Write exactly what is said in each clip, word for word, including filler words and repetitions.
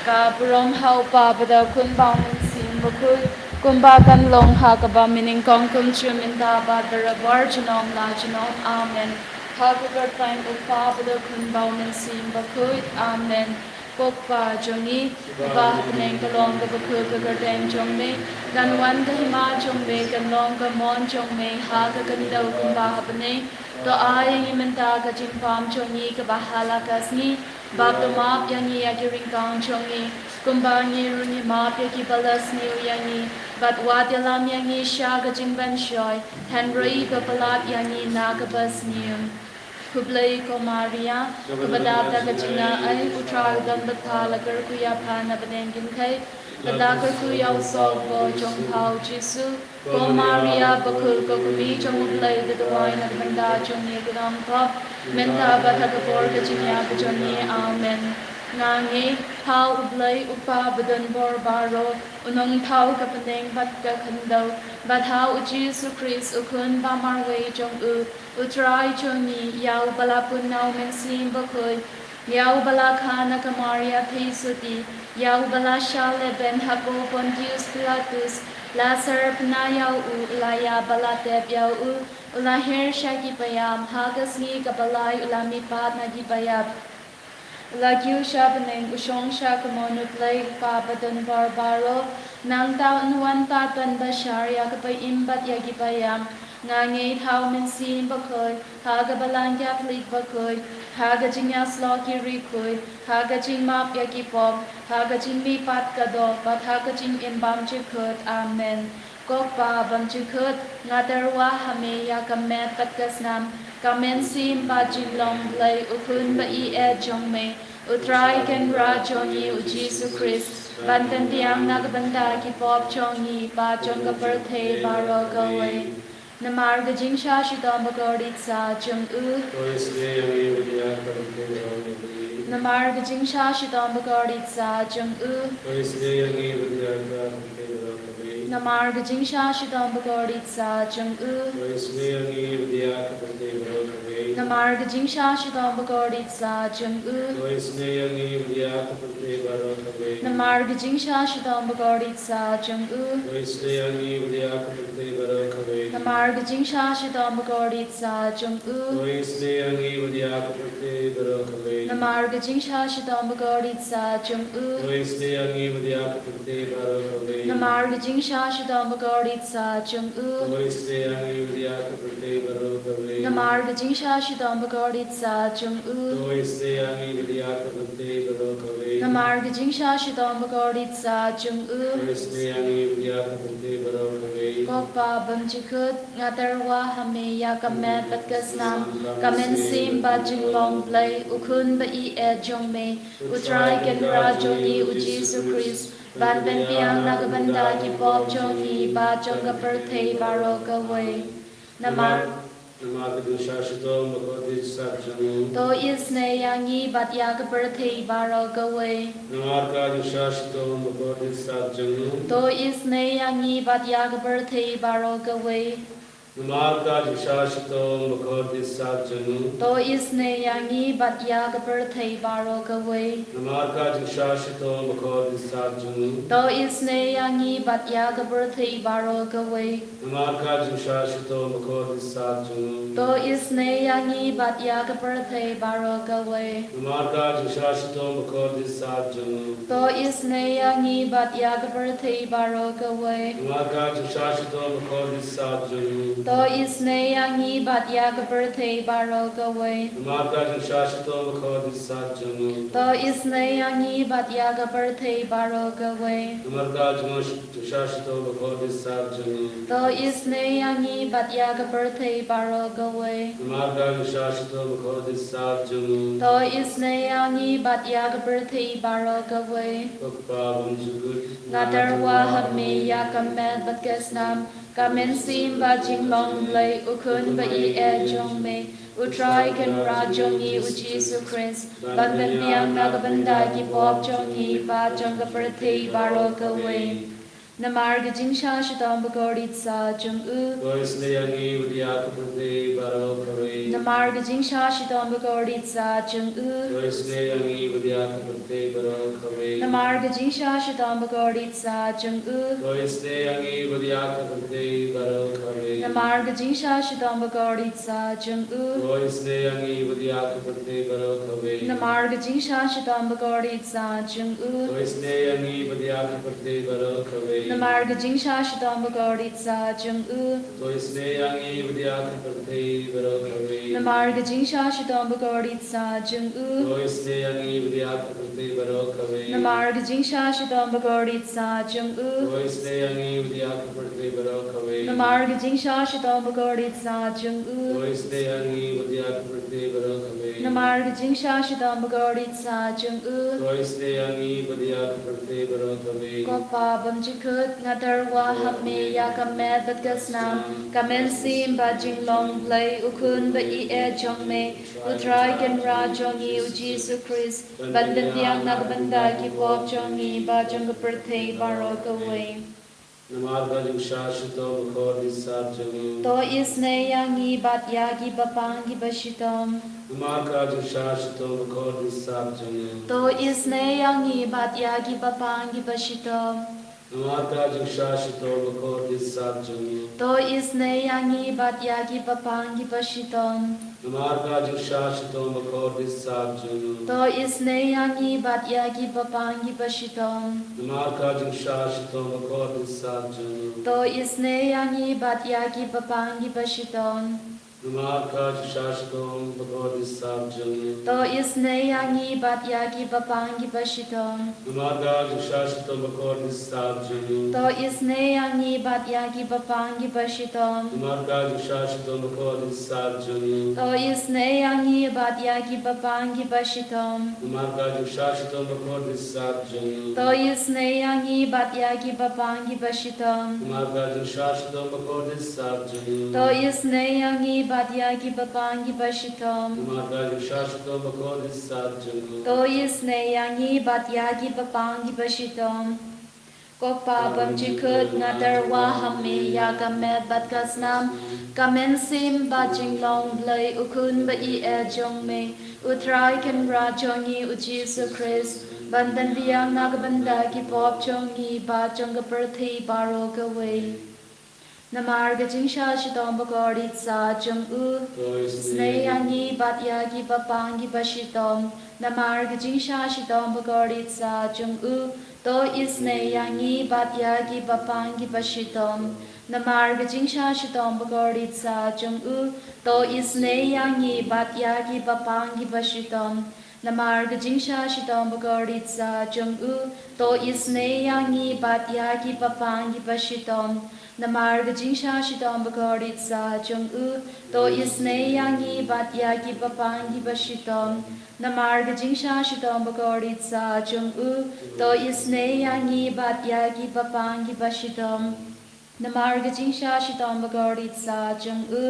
Ka burom ha u Pa bad ha u Khun bad u Mynsiem Bakhuid, kumba kan long ha kaba mynnyngkong kumjuh mynta bad barabor junom la junom. Amen. Ha ka kyrteng u Pa bad u Khun bad u Mynsiem Bakhuid. Amen. Ko Kpa jong ngi, uba ha bneng, ka long kaba khuid ka kyrteng jong me, kan wan ka hima jong me, kan long ka mon jong me ha ka khyndew kumba ha bneng. To ai ïa ngi mynta ka jingpam jong ngi kaba ha la ka sngi, bad to map ïa ngi ïa ki ryngkang jong ngi, kumba ngi ruh ngi map ïa kiba la sniew ïa ngi, bad wat ïalam ïa ngi sha ka jingpynshoi, hynrei to pyllait ïa ngi na kaba sniew. Khublei ko Maria, kaba dap da ka jingaiei, u Trai u don bad pha, la kyrkhu ïa pha na bneng kynthei, bad la kyrkhu ïa u soh u bor jong pha u Jisu. Ko Maria bakhuid, ko kmie jong u Blei, to duwai na ka bynta jong ngi ki nongpop, mynta bad ha ka por ka jingïap jong ngi. Amen. Nga ngeit ha u Blei u Kpa badonbor baroh, u nongthaw ka bneng bad ka khyndew, bad ha u Jisu Khrist u Khun ba marwei jong u, u Trai jong ngi, ïa uba la pun na u Mynsiem Bakhuid, ïa uba la kha na ka Maria theisotti, ïa uba la shah lehbeiñ ha ka Pontius Pilatus, la syrphna ïa u, la ïap bad la tep ïa u, u la hiar sha ki païap, ha ka sngi kaba lai u la mihpat na ki païap, u la kiew sha bneng, u shong sha ka mon u Blei u Kpa badonbor baroh. Nangta un wan pat ban bishar ïa ki ba im bad ïa ki ba ïap. Nga ngeit ha u Mynsiem Bakhuid, ha ka Balang Katholik bakhuid, ha ka jingïasyllok ki riewkhuid, ha ka jingmap ïa ki pop, ha ka jingmihpat ka doh, bad ha ka jingim bymjukut. Amen. Ko Kpa bymjukut, nga tyrwa ha me ïa ka met bad ka snam, ka mynsiem bad jinglong Blei u Khun ba ïeit jong me, u Trai Kynrad jong ngi u Jisu Khrist, ban pynbiang na ka bynta ki pop jong ngi bad jong ka pyrthei baroh kawei. Namar ka jingshah shitom bakordit satia jong u. To isynei ïa ngi bad ïa ka pyrthei baroh kawei. Namar ka jingshah shitom bakordit satia jong u. To isynei ïa ngi bad ïa ka pyrthei baroh kawei. Namar ka jingshah shitom bakordit satia jong u. To isynei ïa ngi bad ïa ka pyrthei baroh kawei. Namar ka jingshah shitom bakordit satia jong u. To isynei ïa ngi bad ïa ka pyrthei baroh kawei. Namar ka jingshah shitom bakordit satia jong u. To isynei ïa ngi bad ïa ka pyrthei baroh kawei. Namar ka jingshah shitom bakordit satia jong u. To isynei ïa ngi bad ïa ka pyrthei baroh kawei. Namar ka jingshah shitom bakordit satia jong u. To isynei ïa ngi bad ïa ka pyrthei baroh kawei. Namar ka jingshah shitom bakordit satia jong u. To isynei ïa ngi bad ïa ka pyrthei baroh kawei. Namar ka jingshah shitom bakordit satia jong u. To isynei ïa ngi bad ïa ka pyrthei baroh kawei. Namar ka jingshah shitom bakordit satia jong u. To isynei ïa ngi bad ïa ka pyrthei baroh kawei. Ko Kpa bymjukut, nga tyrwa ha me ïa ka met bad ka snam, ka mynsiem bad jinglong Blei u Khun ba ïeit jong me, u Trai Kynrad jong ngi u Jisu Khrist, ban pynbiang na ka bynta ki pop jong ngi bad jong ka pyrthei baroh kawei. Namar Namar ka jingshah shitom bakordit satia jong u. To isynei ïa ngi bad ïa ka pyrthei baroh kawei. Namar ka jingshah shitom bakordit satia jong u. To isynei ïa ngi bad ïa ka pyrthei baroh kawei. Namar ka jingshah shitom bakordit satia jong u. To isynei ïa ngi bad ïa ka pyrthei baroh kawei. Namar ka jingshah shitom bakordit satia jong u. To isynei ïa ngi bad ïa ka pyrthei baroh kawei. Namar ka jingshah shitom bakordit satia jong u. To isynei ïa ngi bad ïa ka pyrthei baroh kawei. Namar ka jingshah shitom bakordit satia jong u. To isynei ïa ngi bad ïa ka pyrthei baroh kawei. Namar ka jingshah shitom bakordit satia jong u. To isynei ïa ngi bad ïa ka pyrthei baroh kawei. Namar ka jingshah shitom bakordit satia jong u. To isynei ïa ngi bad ïa ka pyrthei baroh kawei. Namar ka jingshah shitom bakordit satia jong u. To isynei ïa ngi bad ïa ka pyrthei baroh kawei. Namar ka jingshah shitom bakordit satia jong u. To isynei ïa ngi bad ïa ka pyrthei baroh kawei. Ko Kpa bymjukut, nga tyrwa ha me ïa ka met bad ka snam, ka mynsiem bad jinglong Blei u Khun ba ïeit jong me, u Trai Kynrad jong ngi u Jisu Khrist, ban pynbiang na ka bynta ki pop jong ngi bad jong ka pyrthei baroh kawei. Namar ka jingshah shitom bakordit sah jong u. To isynei ïa ngi bad ïa ka pyrthei baroh kawei. Namar ka jingshah shitom bakordit sah jong u. To isynei ïa ngi bad ïa ka pyrthei baroh kawei. Namar ka jingshah shitom bakordit sah jong u. To isynei ïa ngi bad ïa ka pyrthei baroh kawei. Namar ka jingshah shitom bakordit sah jong u. To isynei ïa ngi bad ïa ka pyrthei baroh kawei. Namar ka jingshah shitom bakordit sah jong u. To isynei ïa ngi bad ïa ka pyrthei baroh kawei. Namar ka jingshah shitom bakordit sah jong u. To isynei ïa ngi bad ïa ka pyrthei baroh kawei. Namar ka jingshah shitom bakordit sah jong u. To isynei ïa ngi bad ïa ka pyrthei baroh kawei. Namar ka jingshah shitom bakordit sah jong u. To isynei ïa ngi bad ïa ka pyrthei baroh kawei. Namar ka jingshah shitom bakordit sah jong u. To isynei ïa ngi bad ïa ka pyrthei baroh kawei. Namar ka jingshah shitom bakordit sah jong u. To isynei ïa ngi bad ïa ka pyrthei baroh kawei. Ko Pa bymjukut, nga tyrwa ha me ïa ka met bad ka snam, ka mynsiem bad jinglong Blei, u Khun ba ïeit jong me, u Trai Kynrad jong ngi u Jisu Khrist, ban pynbiang na ka bynta ki pop jong ngi bad jong ka pyrthei baroh kawei. Namar ka jingshah shitom bakordit sah jong u. To isynei ïa ngi bad ïa ki bapang ki bashitom. Namar ka jingshah shitom bakordit sah jong u. To isynei ïa ngi bad ïa ki bapang ki bashitom. Namar ka jingshah shitom bakordit sah jong u. To isynei ïa ngi bad ïa ki bapang ki bashitom. Namar ka jingshah shitom bakordit sah jong u. To isynei ïa ngi bad ïa ki bapang ki bashitom. Namar ka jingshah shitom bakordit sah jong u. To isynei ïa ngi bad ïa ki bapang ki bashitom. Namar ka jingshah shitom bakordit sah jong u. To isynei ïa ngi bad ïa ki bapang ki bashitom. Namar ka jingshah shitom bakordit sah jong u. To isynei ïa ngi bad ïa ki bapang ki bashitom. Namar ka jingshah shitom bakordit sah jong u. To isynei ïa ngi bad ïa ki bapang ki bashitom. Namar ka jingshah shitom bakordit sah jong u. To isynei ïa ngi bad ïa ki bapang ki bashitom. Namar ka jingshah shitom bakordit sah jong u. To isynei ïa ngi bad ïa ki bapang ki bashitom. Namar ka jingshah shitom bakordit sah jong u. To isynei ïa ngi bad ïa ki bapang ki bashitom. Ko Pa bymjukut, nga tyrwa ha me ïa ka met bad ka snam, ka mynsiem bad jinglong Blei, u Khun ba ïeit jong me, u Trai Kynrad jong ngi u Jisu Khrist, ban pynbiang na ka bynta ki pop jong ngi bad jong ka pyrthei baroh kawei. Namar ka jingshah shitom bakordit sah jong u. To isynei ïa ngi bad ïa ki bapang ki bashitom. Namar ka jingshah shitom bakordit sah jong u. To isynei ïa ngi bad ïa ki bapang ki bashitom. Namar ka jingshah shitom bakordit sah jong u. To isynei ïa ngi bad ïa ki bapang ki bashitom. Namar ka jingshah shitom bakordit sah jong u. To isynei ïa ngi bad ïa ki bapang ki bashitom. Namar ka jingshah shitom bakordit sah jong u. To isynei ïa ngi bad ïa ki bapang ki bashitom. Namar ka jingshah shitom bakordit sah jong u. To isynei ïa ngi bad ïa ki bapang ki bashitom. Namar ka jingshah shitom bakordit sah jong u.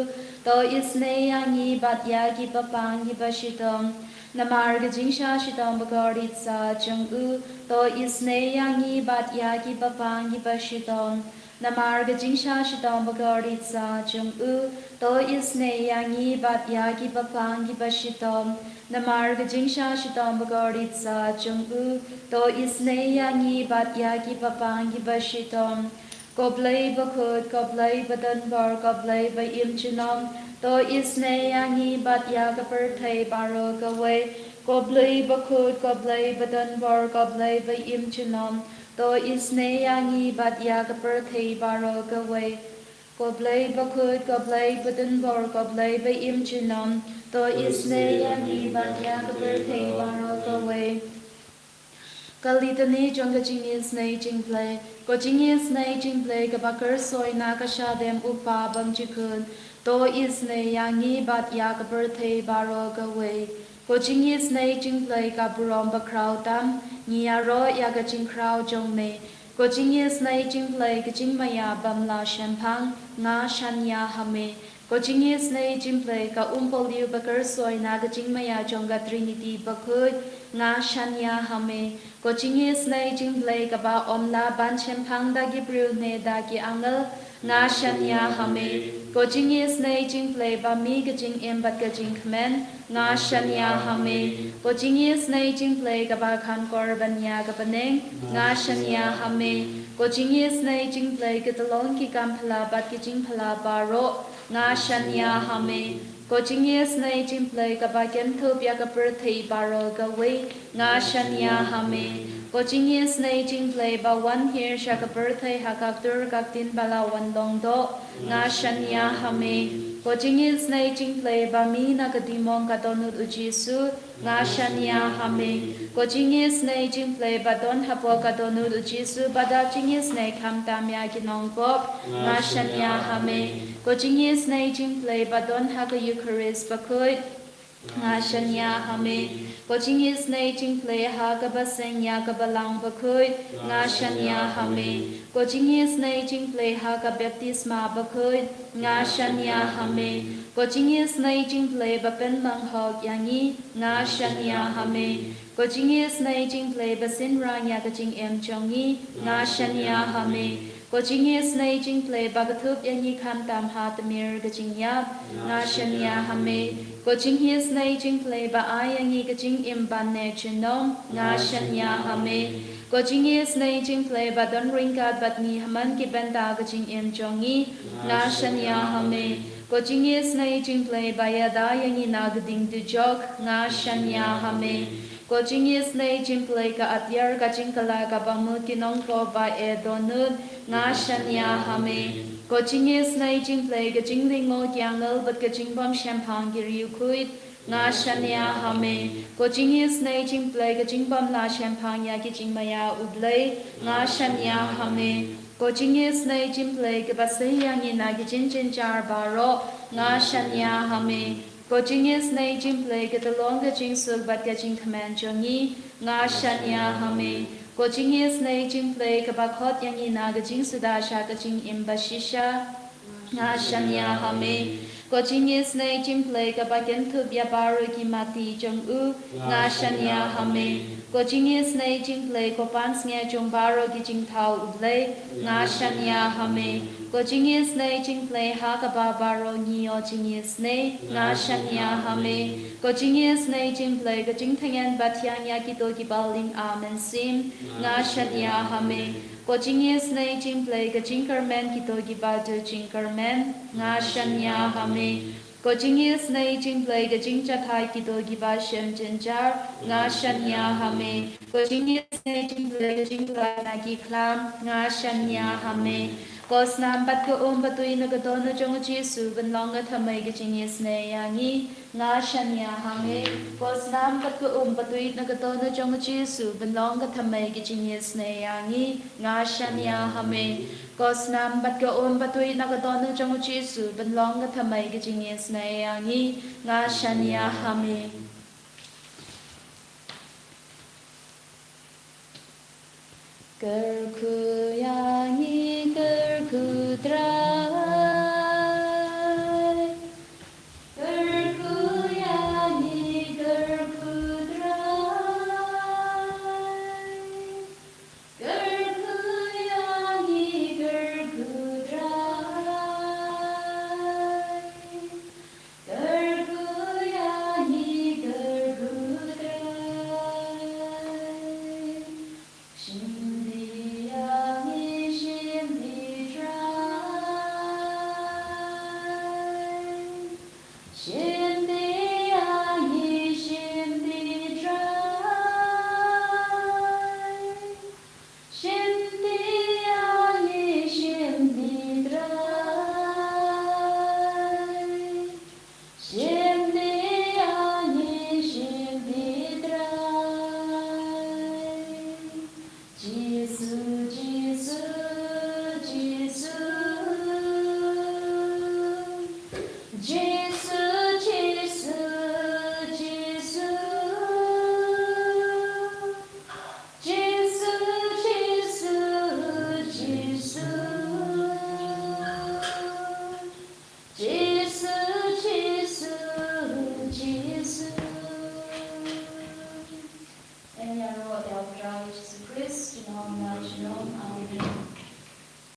To isynei ïa ngi bad ïa ki bapang ki bashitom. Namar ka jingshah shitom bakordit sah jong u. To isynei ïa ngi bad ïa ki bapang ki bashitom. Namar ka jingshah shitom bakordit sah jong u. To isynei ïa ngi bad ïa ki bapang ki bashitom. Namar ka jingshah shitom bakordit sah jong u. To isynei ïa ngi bad ïa ki bapang ki bashitom. Ko Blei bakhuid, ko Blei badonbor, ko Blei ba im junom. To isynei ïa ngi bad ïa ka pyrthei baroh kawei. Ko Blei bakhuid, ko Blei badonbor, ko Blei ba im junom. To isynei ïa ngi bad ïa ka pyrthei baroh kawei. Ko Blei bakhuid, ko Blei badonbor, ko Blei ba im junom. To isynei ïa ngi bad ïa ka pyrthei baroh kawei. Ka Litany jong ka jingisynei jingpyrthei. Ko jingisynei jingpyrthei kaba kyrsoi na ka shadem u Pa bymjukut. To isynei ïa ngi bad ïa ka pyrthei baroh kawei. Ko jingisynei jingpyrthei ka burom bakhraw tam, ngi ïaroh ïa ka jingkhraw jong me. Ko jingisynei jingpyrthei ka jingmaïa bym lah shemphang, nga shaniah ha me. Ko jingisynei jingpyllei ka umpohliew ba kyrshoi na ka jingmaïa jong ka Trinity bakhuid, nga shaniah ha me. Ko jingisynei jingpyllei kaba ym lah ban shemphang da ki briew ne da ki angel, nga shaniah ha me. Ko jingisynei jingpyllei ba mih ka jingim bad ka jingkmen, nga shaniah ha me. Ko jingisynei jingpyllei kaba kham kor ban ïa ka bneng, nga shaniah ha me. Ko jingisynei jingpyllei ka tyllong ki kam phylla bad ki jingphylla baroh, nga shaniah ha me. Ko jingisynei jingpyllei kaba kynthup ïa ka pyrthei baroh kawei, nga shaniah ha me. Ko jingisynei jingpyllei ba wan hiar sha ka pyrthei ha ka ktur ka ktien ba la wan long doh, nga shaniah ha me. Ko jingisynei jingpyllei ba mih na ka diengmong ka dohnud u Jisu, nga shaniah ha me. Ko jingisynei jingpyllei ba don hapoh ka dohnud u Jisu bad da jingisynei khamtam ïa ki nongpop, nga shaniah ha me. Ko jingisynei jingpyllei ba don ha ka Eukharist bakhuid, nga shaniah ha me. Ko jingisynei jingpyllei ha kaba seng ïa ka balang bakhuid, nga shaniah ha me. Ko jingisynei jingpyllei ha ka baptisma bakhuid, nga shaniah ha me. Ko jingisynei jingpyllei ba pynmang hok ïa ngi, nga shaniah ha me. Ko jingisynei jingpyllei ba synran ïa ka jingim jong ngi, nga shaniah ha me. Ko jingisynei jingpyllei ba kynthup ïa ngi khamtam ha tmier ka jingïap, nga shaniah ha me. Ko jingisynei jingpyllei ba ai ïa ngi ka jingim ban neh junom, nga shaniah ha me. Ko jingisynei jingpyllei ba don ryngkat bad ngi ha man ki bynta ka jingim jong ngi, nga shaniah ha me. Ko jingisynei jingpyllei ba ïada ïa ngi na ka ding dujok, nga shaniah ha me. Ko jingisynei jingpyllei ka atiar ka jingkylla kaba mut ki nongpop ba eh dohnud, nga shaniah ha me. Ko jingisynei jingpyllei ka jinglyngngoh ki angel bad ka jingbym shemphang ki riewkhuid, nga shaniah ha me. Ko jingisynei jingpyllei ka jingbym lah shemphang ïa ki jingmaïa U Blei, nga shaniah ha me. Ko jingisynei jingpyllei kaba sei ïa ngi na ki jingjynjar baroh, nga shaniah ha me. Ko jingisynei jingpyllei ka tyllong ka jingsuk bad ka jingkmen jong ngi, nga shaniah ha me. Ko jingisynei jingpyllei kaba khot ïa ngi na ka jingsuda sha ka jingim bashisha, nga shaniah ha me. Ko jingisynei jingpyllei kaba kynthup ïa baroh ki mati jong u, nga shaniah ha me. Ko jingisynei jingpyllei ko pansngiat jong baroh ki jingthaw U Blei, nga shaniah ha me. Ko jingisynei jingpyllei ha kaba baroh ngi ïoh jingisynei, nga shaniah ha me. Ko jingisynei jingpyllei ka jingthngen bathiang ïa kito kiba ling mynsiem, nga shaniah ha me. Ko jingisynei jingpyllei ka jingkyrmen kito kiba duh jingkyrmen, nga shaniah ha me. Ko jingisynei jingpyllei ka jingjahthait kito kiba shem jynjar, nga shaniah ha me. Ko jingisynei jingpyllei ka jingduwai na ki khlam, nga shaniah ha me. Ko snam bad ka um ba tui na ka dohnud jong u Jisu ban long ka thymmei ka jingisynei ïa ngi, nga shaniah ha me. Ko snam bad ka um ba tui na ka dohnud jong u Jisu ban long ka thymmei ka jingisynei ïa ngi, nga shaniah ha me. Ko snam bad ka um ba tui na ka dohnud jong u Jisu ban long ka thymmei ka jingisynei ïa ngi, nga shaniah ha me. Kyrkhu